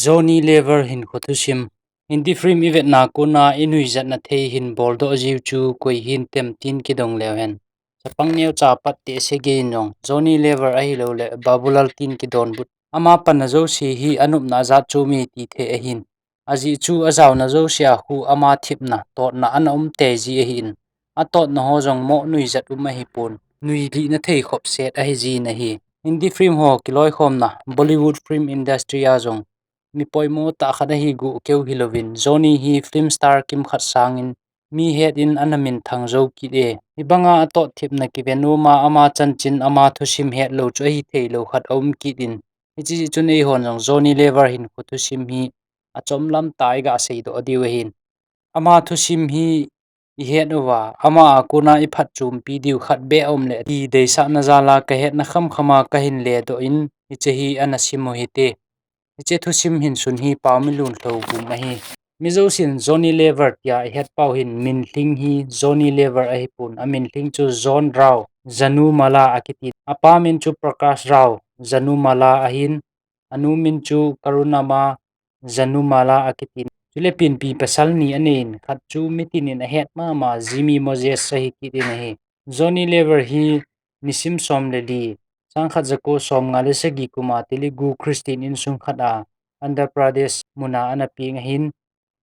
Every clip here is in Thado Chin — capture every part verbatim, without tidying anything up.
Johnny Lever hinkho thusim. Hindi film i vetna kona i nuijatna thei hin boldoh jiu chu koi hintem tin kidong leu hen, chapang neocha pat tehse gei in jong Johnny Lever ahilouleh Babulal tin kidonbut. Ama panna jouse hi anopna jat chu mi ti thei ahin. Ajeh chu ajaona jouse a khu ama thepna, totna ana um tei ji ahin. Atotna ho jong mo nuijat um ahipon, nuilihna thei khop set ahi jin ahi. Hindi film ho kiloikhomna Bollywood film industry a jong mi poimo tah khat ahi guh keu hilouvin, Johnny hi film star kimkhat sangin mi het in ana minthang jou kit e. Hibanga atot thepna kiven uma ama chanchin ama thusim hetlou chu ahi theilou khat aum kit in, hiche jeh chun eihon jong Johnny Lever hinkho thusim hi achom lam tah a i ga seidoh diu ahin. Ama thusim hi i het uva, ama a kona i phatchompi diu khat beh aum le ti deisahna jal a ka hetna khamkham a kahin ledoh in, hiche hi ana sim u hite. Hiche thusim hin sun hi Paomi Lunlhou gum ahi. Mi jousen Johnny Lever tia i het pau hin minlhing hi Johnny Lever ahipon, aminlhing chu John Rao Janumala akiti. Apa min chu Prakash Rao Janumala ahin, anu min chu Karunamma Janumala akitin. Chule pinpi pasal ni anei in, khat chu mitin in ahet mama Jimmy Moses ahi kit in ahi. Johnny Lever hi nisim som le li, sangkhat jako somnga le sagi kum a Telugu Christian insung khat a Andhra Pradesh mun a ana peng ahin,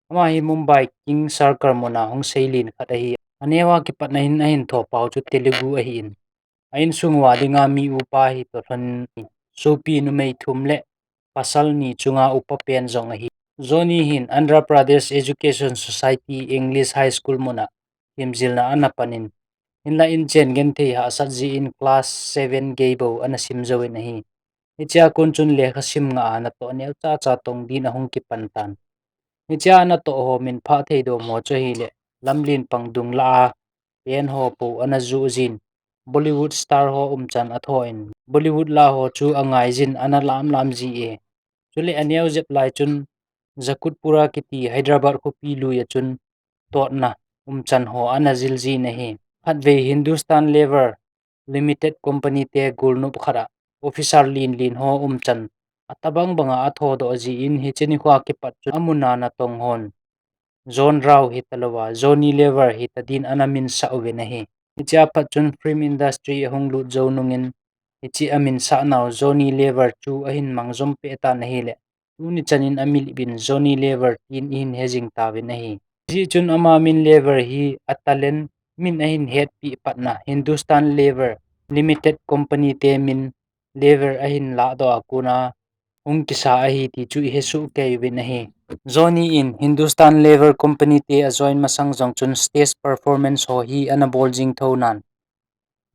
ama hi Mumbai King Circle mun a hung seilin khat ahi. Aneo a kipatna hin ahin tho pau chu Telugu ahin, a insung uva dinga mi upa hi toh lhon, sopi numei thum le pasal ni chunga upa pen jong ahi. Johnny hin Andhra Pradesh Education Society English High School mun a themjilna ana pan in, hinlah inchen genthei hahsat jeh in class seven gei bou ana sim jouvin ahi. Hichea kon chun lekha sim ngah a natoh neo chacha tong din ahung kipan tan. Hichea natoh ho minphah thei dom ho chu ahile, lamlen pang dung lah a pen ho pou ana joh jin, Bollywood star ho umchan atho in, Bollywood la ho chu angai jin ana lam lam ji e. Chule aneo jep lai chun Jakutpura kiti Hyderabad khopi lui a chun totna umchan ho ana jil jin ahi. Khatvei Hindustan Lever Limited Company te golnop khat a officer lenlen ho umchan atobang banga athodoh jin, hiche nikho a kipat chun amun a natong hon John Rao hitalouva, Johnny Lever hita din ana minsah uvin ahi. Hichea pat chun film industry ahung lut jou nungin, hiche aminsahnau Johnny Lever chu ahin mangjom peh tan ahile, tuni chanin amilip in Johnny Lever tin ihin hejing tauvin ahi. Hijeh chun ama min Lever hi a talent min ahin hetpeh patna Hindustan Lever Limited Company te min Lever ahin lahdoh a kona hung kisa ahi ti chu ihesoh kei uvin ahi. Johnny in Hindustan Lever Company te ajoin masang jong chun stage performance ho hi ana bol jing thou nan,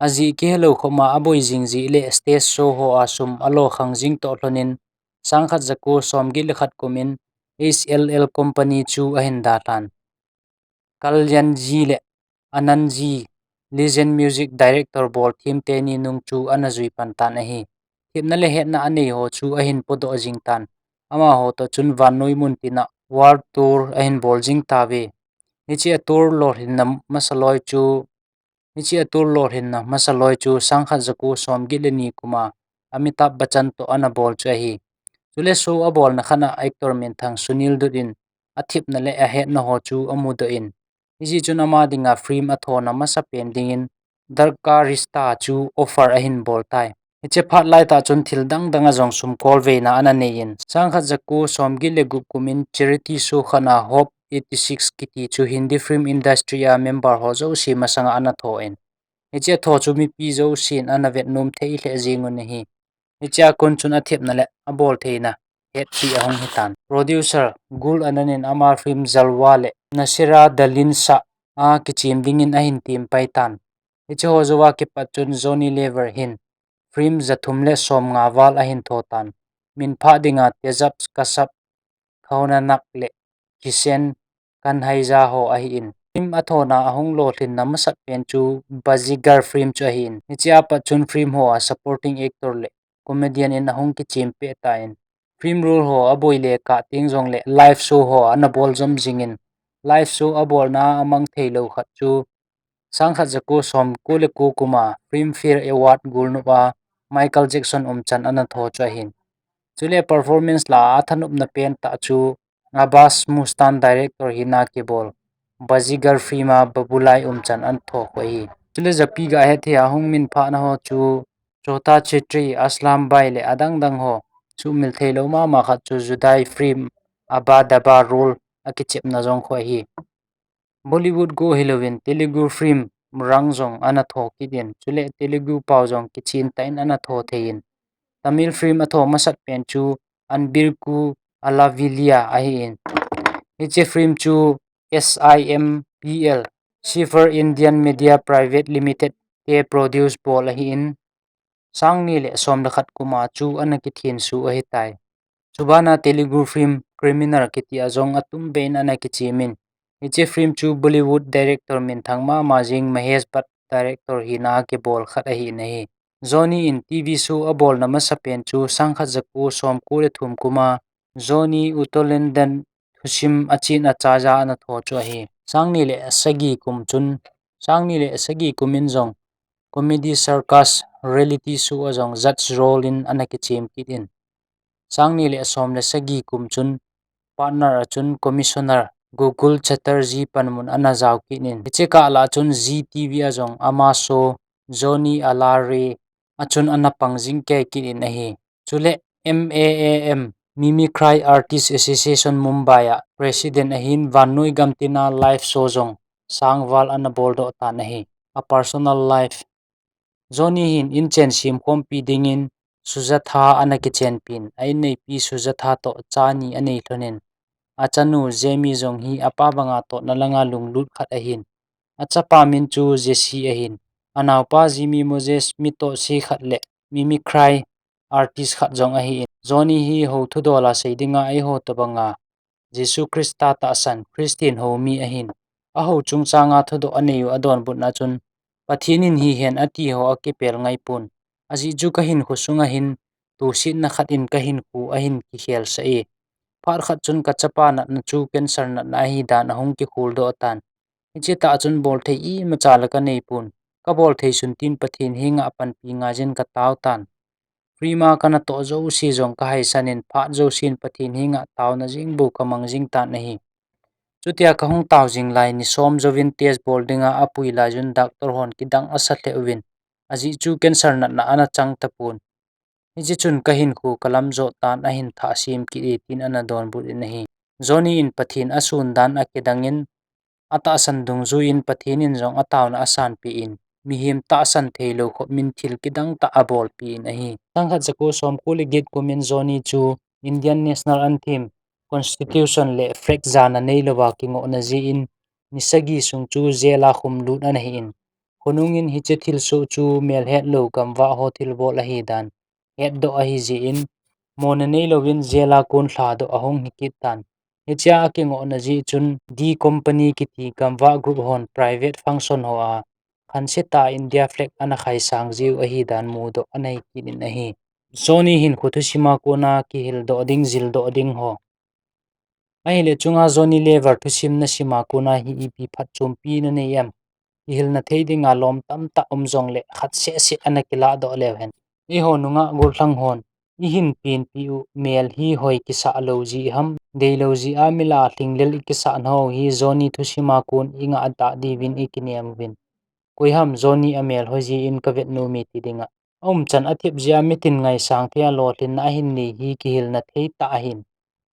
ajeh kihelou khop ma aboi jing jeh le stage show ho a sum alo khang jing toh lhonin, sangkhat jako somget le khat kum in H L L Company chu ahin dalhan. Kalyan ji le Anand ji, legend music director bol them teni nung chu ana jui pan tan ahi. Themna le hetna anei ho chu ahin podoh jing tan. Amaho toh chun vannoi mun tina world tour ahin bol jing tauve. Hiche a tour lolhinna masa loi chu, hiche a tour lolhinna masa loi chu sangkhat jako somget le ni kum a Amitabh Bachchan toh ana bol chu ahi. Chule show abolna khat a actor minthang Sunil Dutt in athepna le ahetna ho chu amudoh in, hijeh chun ama dinga film athona masapen dingin Dark Ka Rishta chu offer ahin bol tai. Hiche phat laitah chun thil dang dang a jong sum kolveina ana nei in, sangkhat jako somget le gup kum in charity show khat a Hope eighty six kiti chu Hindi film industry a member ho jouse masanga ana tho in, hiche atho chu mipi jousen ana vetnom thei lheh jeng un ahi. Hichea kon chun athepna le aboltheina hetpeh ahung hitan. Producer Gul Anand in ama film Jalwa le Nasera Dalin Sah a kichem dingin ahin tempai tan. Hiche ho jouva kipat chun Johnny Lever hin film jathum le somnga val ahin tho tan. Minphah dinga Tejab Kasab, Khaonanak le Kishen Kanhaiya ho ahin, film athona ahung lolhinna masat pen chu Baazigar film chu ahin, hichea pat chun film ho a supporting actor le comedian in ahung kichempeh tan, film role ho aboi le kah teng jongle live show ho ana bol jom jingin, live show abolna amang theilou khat chu sangkhat jako somko le ko kum a Filmfare Award golnop a Michael Jackson umchan ana tho chu ahin. Chule performance la a thanopna pen tah chu Abbas Mustan director hina kibol Bazigar film a Babulai umchan ana tho khu ahi. Chule japi ga hethei a hung minphahna ho chu Chota Chetri, Aslam Bhai le adang dang ho, sumil theilou mama khat chu Judai film Abba Dabba Role akichepna jong khu ahi. Bollywood go hilouvin Telugu film rang jong ana tho kit in, chule Telugu pao jong kichen tah in ana tho thei in, Tamil film atho masat pen chu Anbirku Alavilliya ahi in. Hiche film chu S I M P L, Silver Indian Media Private Limited te produce bol ahi in, sang ni le som le khat kum a chu ana kithensuh ahitai. Chubana Telugu film Criminal kiti a jong atum vei in ana kichem in, hiche film chu Bollywood director minthang mama jing Mahesh Bhatt director hina kibol khat ahi in ahi. Johnny in T V show abolna masa pen chu sang khat jako som ko le thum kum a Johnny Uttolendal thusim achen a charge a ana tho chu ahi. Sang ni le sagi kum chun, sang ni le sagi kum in jong comedy circus reality show a jong judge role in ana kichem kit in, sang ni le som le sagi kum chun partner a chun commissioner Google Chatterjee panmun ana jao kit in, hiche kah lah chun Zee T V a jong ama show Johnny Ala Re a chun ana pang jing kei kit in ahi. Chule M A A M, Mimicry Artist Association Mumbai a president ahin vannoi gam tina live show jong sangval ana boldoh tan ahi. A personal life. Johnny hin inchen semkhompi dingin Sujata ana kichenpi in, a inneipi Sujata toh cha ni anei lhon in, achanu Jamie jong hi apa banga tohna langa lunglut khat ahin, achapa min chu Jesse ahin, anaopa Jimmy Moses mi tohse khat le mimicry artist khat jong ahi in. Johnny hi hou thudol a sei dinga eiho tobanga Jesu Christa tahsan Christian hou mi ahin. Ahou chungchanga thudoh anei u adonbutna chun Pathen in hihen ati ho akipel ngai pon. Ajeh chu kahinkho sunga hin tosetna khat in kahinkho ahin kikhelsah e. Phat khat chun kachapa natna chu cancer natna ahi dan ahung kikholdoh tan. Hiche tah chun bolthei imacha la kanei pon. Kabol thei sun tin Pathen henga panpi ngaijin katao tan. Free ma kana toh jouse jong kahaisan in phat jousen Pathen henga taona jing bou kamang jing tan ahi. Chutia kahung tao jing lai ni som jouvin test bol dinga apui laijun doctor hon kidang asa lheh uvin. Ajeh chu cancer natna ana chang tapon. Hiche chun kahinkho kalam jot tan ahin thah sem kit e tin ana donbut in ahi. Johnny in Pathen asun dan akidang in, atahsan dungjuiyin Pathen in jong ataona asanpi in, mihem tahsan theilou khop min thil kidang tah abolpi in ahi. Sang khat jako som ko le get kum in Johnny chu Indian National Anthem, Constitution le flag jana neilouva kingohna jeh in, ni sagi sung chu jail a khumlut ana hi in, khonung in hiche thilsoh chu melhetlou gamvah ho thilbol ahi dan hetdoh ahi jeh in, mona neilouvin jail a kon lhadoh ahung hi kit tan. Hichea akingohna jeh chun D Company kiti gamvah group hon private function hoa khansetah a India flag ana khaisang jiu ahi dan mudoh ana hi kit in ahi. Johnny hinkho thusima kona kihildoh ding, jildoh ding ho. Ahile chunga Johnny Lever thusim nasima kona hi ipi phatchompi nanei em? Kihilna thei dinga lom tamtah um jongle khat sehseh ana kilahdoh leu hen. Eiho nungah gollhang hon ihin penpi u mel hi hoi kisah lou jeh ham, deilou jeh a mila lhinglel ikisah nau hi Johnny thusima kon ingah tah diuvin ikinem uvin. Koiham Johnny amel hoi jeh in kavet nom e ti dinga aumchan athep jeh a mitin ngaisang thei a lolhinna ahin nei hi kihilna thei tah ahin.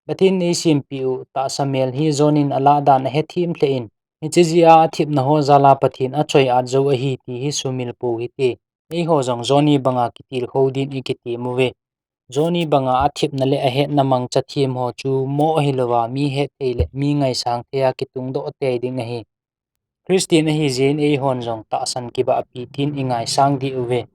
Pathen in eisempeh u tahsa mel hi Johnny in alah dan ahethem lheh in, hiche jeh a athepna ho jal a Pathen achoi-at jou ahi ti hi sumil pou hite. Eiho jong Johnny banga kitilkhou din ikitem uve. Johnny banga athepna le ahetna mangcha them ho chu moh hilouva mi hetthei le mi ngaisang thei a kitungdoh tei ding ahi. Christian ahi jeh in eihon jong tahsan kibahpi tin ingaisang dih uve.